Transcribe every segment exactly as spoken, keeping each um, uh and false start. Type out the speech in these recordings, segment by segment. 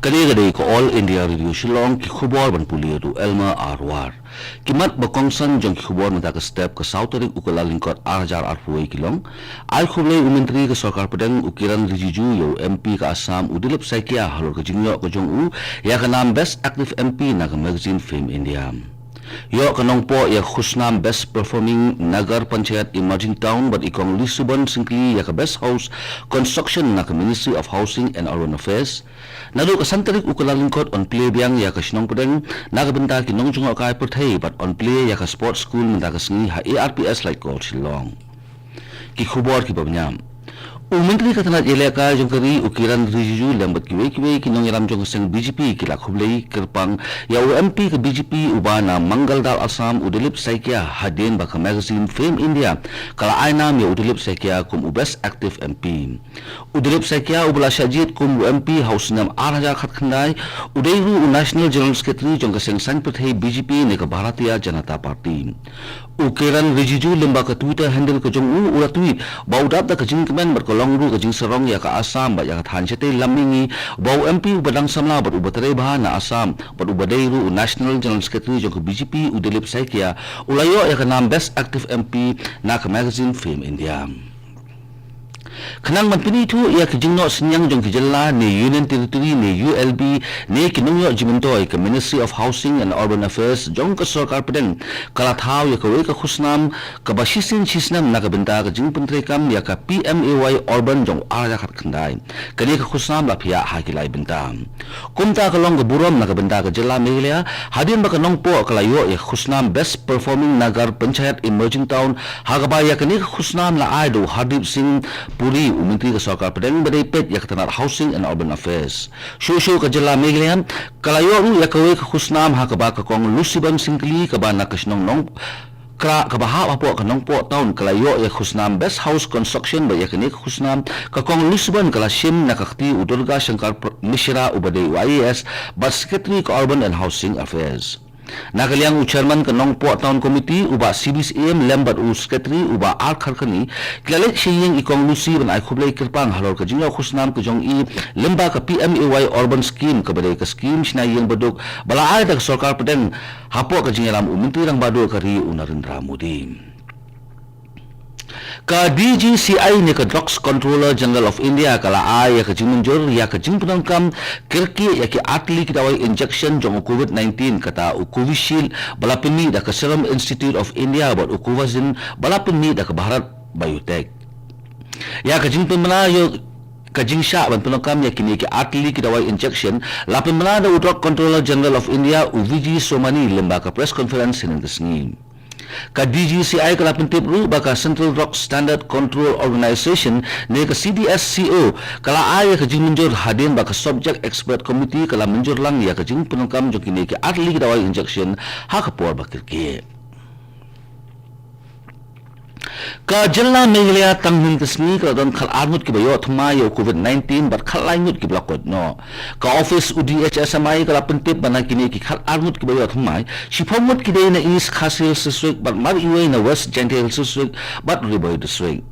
Kane ka dei ka All India Radio Shillong, ki khubor ban pule da u Elmer Arwar. Ki mat ba kongsan jong ki khubor mynta ka step, ka saw tarik u Kyllalyngkot ar hajar arphew wei ki long. Ai khublei u Myntri ka Sorkar Pdeng u Kiren Rijiju ïa u M P ka Assam u Dilip Saikia halor ka jingïoh ka jong u ïa ka nam Best Active M P na ka magazine Fame India. Ïoh ka Nongpoh ïa ka khusnam Best Performing Nagar Panchayat Emerging Town bad i Kong Lisubon Syngkli ïa ka Best House Construction na ka Ministry of Housing and Urban Affairs. Naduh ka san tarik u Kyllalyngkot yn plie biang ïa ka shnong pdeng na ka bynta ki nongjngohkai pyrthei bad yn plie ïa ka sports school mynta ka sngi ha A R P S Laitkor Shillong. Ki khubor kiba bniah. U Myntri ka tnat ïalehkai jong ka ri u Kiren Rijiju lem bad kiwei kiwei ki nongïalam jong ka seng B J P ki la khublei kyrpang ïa u M P ka B J P uba na Mangaldaw Assam u Dilip Saikia hadien ba ka magazine Fame India ka la ai nam ïa u Dilip Saikia kum u Best Active M P. U Dilip Saikia uba la shah jied kum u M P ha u snem ar hajar khatkhyndai, u dei ruh u National General Secretary jong ka seng saiñ pyrthei B J P ne ka Bharatiya Janata Party. U Kiren Rijiju lyngba ka Twitter handle ka jong u u la tweet ba u dap da ka jingkmen bad ka long ruh ka jingsarong ïa ka Assam bad ïa ka thaiñ shatei lam mihngi ba u M P uba dang samla bad uba trei bha na Assam bad uba dei ruh u National General Secretary jong ka B J P u Dilip Saikia u la ïoh ïa ka nam Best Active M P na ka magazine Fame India. Khnang ban pynithuh ïa ki jingnoh synñiang jong ki jylla ne Union Territory ne U L B ne ki nongïoh jingmyntoi, ka Ministry of Housing and Urban Affairs jong ka Sorkar Pdeng ka la thaw ïa kawei ka khusnam kaba shisien shisnem na ka bynta ka jingpyntreikam ïa ka P M A Y Urban jong u ar hajar khatkhyndai. Kane ka khusnam la phiah ha ki lai bynta. Kumta ka long ka burom na ka bynta ka jylla Meghalaya hadien ba ka Nongpoh ka la ïoh ïa ka khusnam Best Performing Nagar Panchayat Emerging Town, ha kaba ïa kane ka khusnam la ai da u Hardeep Singh Puri, u Myntri ka Sorkar Pdeng ba dei peit ïa ka tnat Housing and Urban Affairs. Shuh shuh ka jylla Meghalaya ka la ïoh ruh ïa kawei ka khusnam ha kaba ka Kong Lusiban Syngkli kaba na ka shnong Nong Krah kaba hap hapoh ka Nongpoh Town ka la ïoh ïa ka khusnam Best House Construction bad ïa kane ka khusnam ka Kong Lusiban ka la shim na ka kti u Durga Shankar Pr-, Mishra uba dei u I A S bad Secretary ka Urban and Housing Affairs. Na ka liang u Chairman ka Nongpoh Town Committee u Bah C B C M lem bad u Secretary u Bah R Kharkani ki la leit sha ïing i Kong Lucy ban ai khublei kyrpang halor ka jingïoh khusnam ka jong i lyngba ka P M A Y Urban Scheme kaba dei ka scheme shna ïing baduk ba la ai da ka Sorkar Pdeng hapoh ka jingïalam u Myntri Rangbah Duh ka ri u Narendra Modi. Ka D G C I ne ka Drugs Controller General of India ka la ai ïa ka jingmynjur ïa ka jingpyndonkam kyrkieh ïa ki artylli ki dawai injection jong u Covid nineteen kata u Covishield ba la pynmih da ka Serum Institute of India bad u Covaxin ba la pynmih da ka Bharat Biotech. Ïa ka jingpynbna ïa ka jingshah ban pyndonkam ïa kine ki artylli ki dawai injection la pynbna da u Drug Controller General of India u V G Somani lyngba ka press conference hynnin ka sngi. Ka D G C I ka la pyntip ruh ba ka Central Drug Standard Control Organization ne ka C D S C O ka la ai ïa ka jingmynjur hadien ba ka Subject Expert Committee ka la mynjur lang ïa ka jingpyndonkam jong kine ki artylli ki dawai injection ha ka por ba kyrkieh. Ka jylla Meghalaya tang hynnin ka sngi ka la don khatar ngut kiba ïoh thymmai ïa u Covid nineteen bad khatlai ngut kiba la koit noh. Ka office u D H S M I ka la pyntip ba na kine ki khatar ngut kiba ïoh thymmai, shiphew ngut ki dei na East Khasi Hills District bad mar iwei na West Jaintia Hills District bad Ri Bhoi District.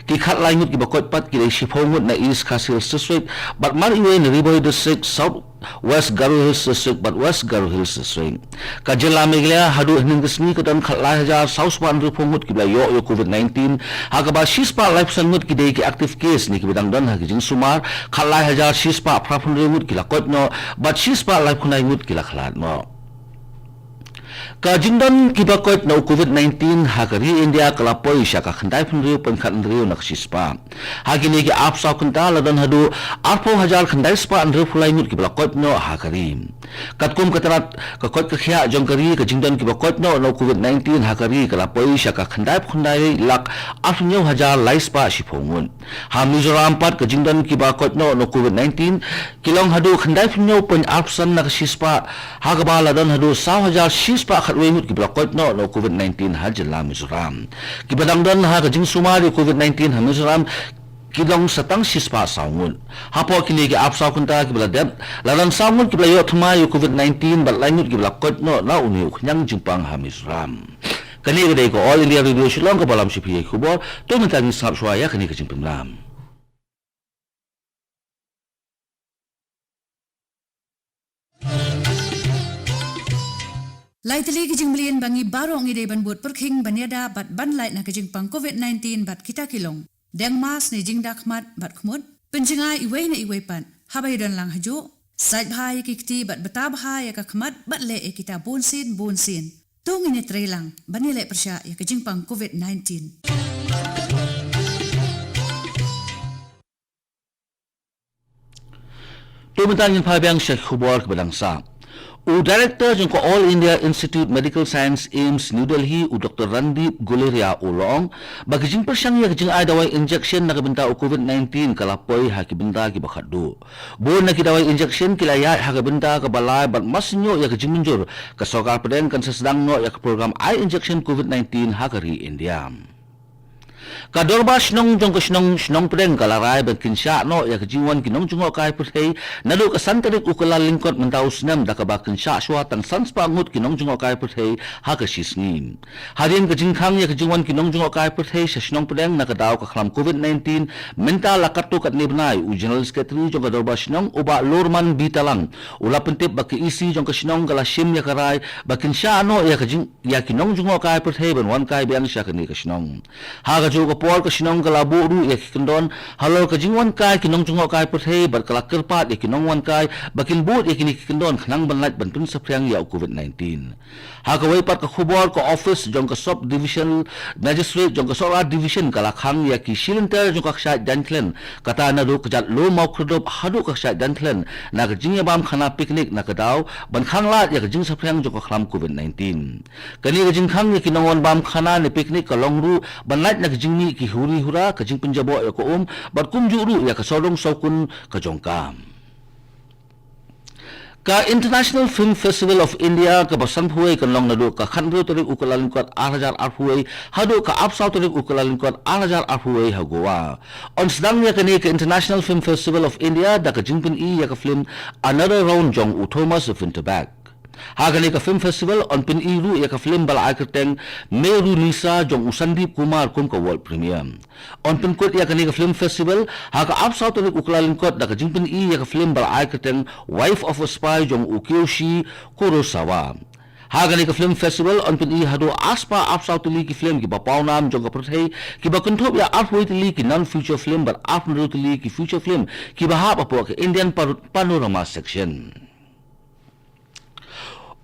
Ki khatlai ngut kiba koit pat ki dei shiphew ngut na East Khasi Hills District bad mar iwei na Ri Bhoi District, South West Garo Hills District bad West Garo Hills District. Ka jylla Meghalaya haduh hynnin ka sngi ka don khatlai hajar saw spah hynriewphew ngut kiba la ïoh ïa u Covid nineteen, ha kaba shispah laiphew san ngut ki dei ki active case ne kiba dang don ha ki jingsumar, khatlai hajar shispah phraphew hynriew ngut ki la koit noh bad shispah laiphew khyndai ngut ki la khlad noh. Ka jingdon kiba koit na u Covid nineteen ha ka ri India ka la poi sha ka khyndaiphew hynriew point khathynriew na ka shispah. Ha kine ki arphew saw kynta la don haduh arphew hajar khyndai spah hynriewphew lai ngut kiba la koit noh ha ka ri. Katkum ka tnat ka koit ka khiah jong ka ri, ka jingdon kiba koit noh na u Covid nineteen ha ka ri ka la poi sha ka khyndaiphew khyndai lak arphew hynñiew hajar lai spah shiphew ngut. Ha Mizoram pat ka jingdon kiba koit noh na u Covid nineteen ki long haduh khyndaiphew hynñiew point arphew san na ka shispah, ha kaba la don haduh saw hajar shispah khatwei ngut kiba la koit noh na u Covid nineteen ha jylla Mizoram. Kiba dang don ha ka jingsumar ïa u Covid nineteen ha Mizoram ki long sa tang shispah saw ngut. Hapoh kine ki arphew saw kynta kiba la dep, la don saw ngut kiba la ïoh thymmai ïa u Covid nineteen bad lai ngut kiba la koit noh na une u khñiang jingpang ha Mizoram. Kane ka dei ka All India Radio Shillong kaba lam sha phi ïa ki khubor. To mynta ngin sngap shuwa ïa kane ka jingpynbna. Lai tylli ki jingmlien ba ngi baroh ngi dei ban bud pyrkhing ban ïada bad ban lait na ka jingpang covid nineteen bad kita ki long: deng mask ne jingda khmat bad khmut, pynjngai iwei na iwei pat haba ïadon lang hajuh, sait bha ïa ki kti bad bta bha ïa ka khmat bad leh ïa kita bunsien bunsien. To ngin ïatreilang ban ïaleh pyrshah ïa ka jingpang covid nineteen. To mynta ngin phai biang sha khubor kaba dang sah. U Director jong ka All India Institute Medical Science, AIIMS, New Delhi, u Doctor Randeep Guleria, u la ong ba ka jingpyrshang ïa ka jingai dawai injection na ka bynta u covid nineteen ka la poi ha ki bynta kiba khatduh. Bun na ki dawai injection ki la ïaid ha ka bynta kaba lai bad mar syn ïoh ïa ka jingmynjur, ka sorkar pdeng kan sa sdang noh ïa ka program ai injection covid nineteen ha ka ri India. Ka Dorbar Shnong jong ka shnong Shnong Pdeng ka la rai ban kynshah noh ïa ka jingwan ki nongjngohkai pyrthei naduh ka san tarik u Kyllalyngkot mynta u snem, da kaba kynshah shuwa tang san spah ngut ki nongjngohkai pyrthei ha ka shi sngi. Hadien ka jingkhang ïa ka jingwan ki nongjngohkai pyrthei sha Shnong Pdeng na ka daw ka khlam covid nineteen, mynta la katto katne bnai, u General Secretary jong ka Dorbar Shnong, u Bah Lorman B Talang, u la pyntip ba ka E C jong ka shnong ka la shim ïa ka rai ba kynshah noh ïa ka jing ïa ki nongjngohkai pyrthei ban wan kai biang sha kane ka shnong. Ha kajuh ka por ka shnong ka la buh ruh ïa ki kyndon halor ka jingwan kai ki nongjngohkai pyrthei bad ka la kyrpad ïa ki nongwan kai ba kin bud ïa kine ki kyndon khnang ban lait ban pynsaphriang ïa u covid nineteen. Ha kawei pat ka khubor, ka office jong ka Sub Division Magistrate jong ka Sohra Division ka la khang ïa ki shilynter jong ka kshaid Jainthlen, kata naduh ka jait Low Mawkyrdup haduh ka kshaid Jainthlen na ka jingïabam khana picnic na ka daw ban khang lad ïa ka jingsaphriang jong ka khlam covid nineteen. Kane ka jingkhang ïa ki nongwan bam khana ne picnic ka long ruh ban lait na ka jingmih ki huri hura, ka jingpynjaboh ïa ka um bad kumjuh ruh ïa ka sawdong sawkun ka jong ka. Ka International Film Festival of India kaba sanphew wei kan long naduh ka khathynriew tarik u Kyllalyngkot ar hajar arphew wei haduh ka arphew saw tarik u Kyllalyngkot ar hajar arphew wei ha Goa. Yn sdang ïa kane ka International Film Festival of India da ka jingpyni ïa ka film Another Round jong u Thomas Vinterberg. Ha kane ka film festival yn pyni ruh ïa ka film ba la ai kyrteng Merunisa jong u Sandeep Kumar kum ka world premiere. Yn pynkut ïa kane ka film festival ha ka arphew saw tarik u Kyllalyngkot da ka jingpyni ïa ka film ba la ai kyrteng Wife of a Spy jong u Kiyoshi Kurosawa. Ha kane ka film festival yn pyni haduh arspah arphew saw tylli ki film kiba pawnam jong ka pyrthei, kiba kynthup ïa arphew wei tylli ki non feature film bad arphew hynriew tylli ki feature film kiba hap hapoh ka Indian Par-, Panorama section.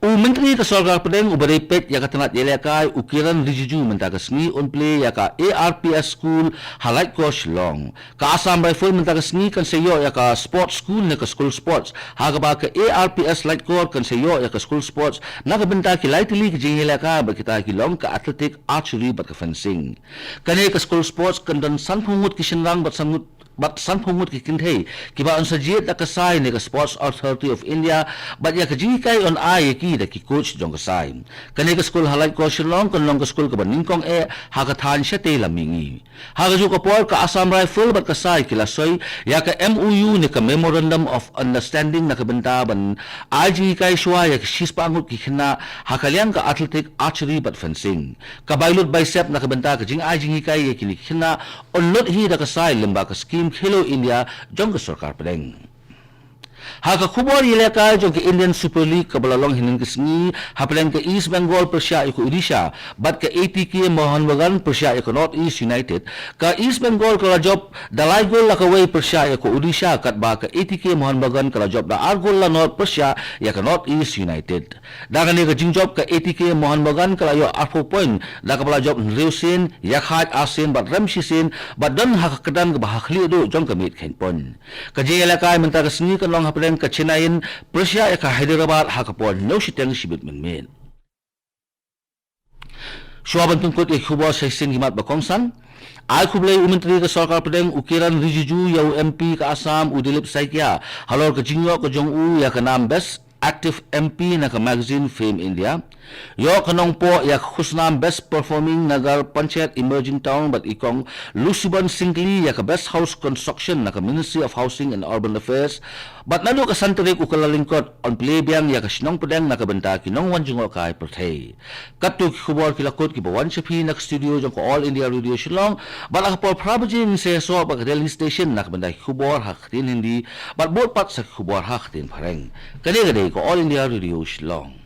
U Myntri ka Sorkar Pdeng uba dei peit ïa ka tnat ïalehkai, u Kiren Rijiju, mynta ka sngi un plie ïa ka A R P S School ha Laitkor, Shillong. Ka Assam Rifle mynta ka sngi kan sa ïoh ïa ka Sports School ne ka School Sports, ha kaba ka A R P S Laitkor kan sa ïoh ïa ka School Sports na ka bynta ki lai tylli ki jingïalehkai, bad kita ki long ka athletic, archery bad ka fencing. Kane ka School Sports kan don sanphew ngut ki shynrang bad san ngut bad sanphew ngut ki kynthei kiba yn sa jied da ka sai ne ka Sports Authority of India, bad ïa ka jinghikai yn ai ïa ki da ki coach jong ka sai. Kane ka skul ha Laitkor, Shillong kan long ka skul kaba nyngkong eh ha ka thaiñ shatei lam mihngi. Ha kajuh ka por ka Assam Rifle bad ka sai ki la soi ïa ka M O U ne ka Memorandum of Understanding na ka bynta ban ai jinghikai shuwa ïa ki shispah ngut ki khynnah ha ka liang ka athletic, archery bad fencing. Ka bai lut bai sep na ka bynta ka jingai jinghikai ïa kine ki khynnah yn lut hi da ka sai lyngba ka skhim Khelo India jong ka Sorkar Pdeng. Ha ka khubor ïalehkai jong ka Indian Super League kaba la long hynnin ka sngi, hapdeng ka East Bengal pyrshah ïa ka Odisha bad ka A T K Mohun Bagan pyrshah ïa ka North East United, ka East Bengal ka la jop da lai gol la kawei pyrshah ïa ka Odisha, katba ka A T K Mohun Bagan ka la jop da ar gol la nod pyrshah ïa ka North East United. Da kane ka jingjop ka A T K Mohun Bagan ka la ïoh arphew point da kaba la jop hynriew sien, ïakhaid ar sien bad rem shi sien, bad don ha ka kyrdan kaba ha khlieh duh jong ka miet khein point. Ka jingïalehkai mynta ka sngi kan long hapdeng ka Chennaiyin pyrshah ïa ka Hyderabad ha ka por hynñiew shiteng shibit mynmiet. Shuwa ban pynkut ïa ki khubor sa shisien ki mat ba kongsan, ai khublei u Myntri ka Sorkar Pdeng u Kiren Rijiju ïa u M P ka Assam u Dilip Saikia halor ka jingïoh ka jong u ïa ka nam Best Active M P na ka magazine Fame India. Ïoh ka Nongpoh ïa ka khusnam Best Performing Nagar Panchayat Emerging Town bad i Kong Lusiban Syngkli ïa ka Best House Construction na ka Ministry of Housing and Urban Affairs. Bad naduh ka san tarik u Kyllalyngkot yn plie biang ïa ka shnong pdeng na ka bynta ki nongwan jngohkai pyrthei. Katto ki khubor ki la kut kiba wan sha phi na ka studio jong ka All India Radio Shillong, bad ha ka por phra baje ngin sa ïasoh bad ka Delhi Station na ka bynta ki khubor ha ka ktien Hindi, bad bud pat sa ki khubor ha ka ktien Phareng. Kane ka dei ka All India Radio Shillong.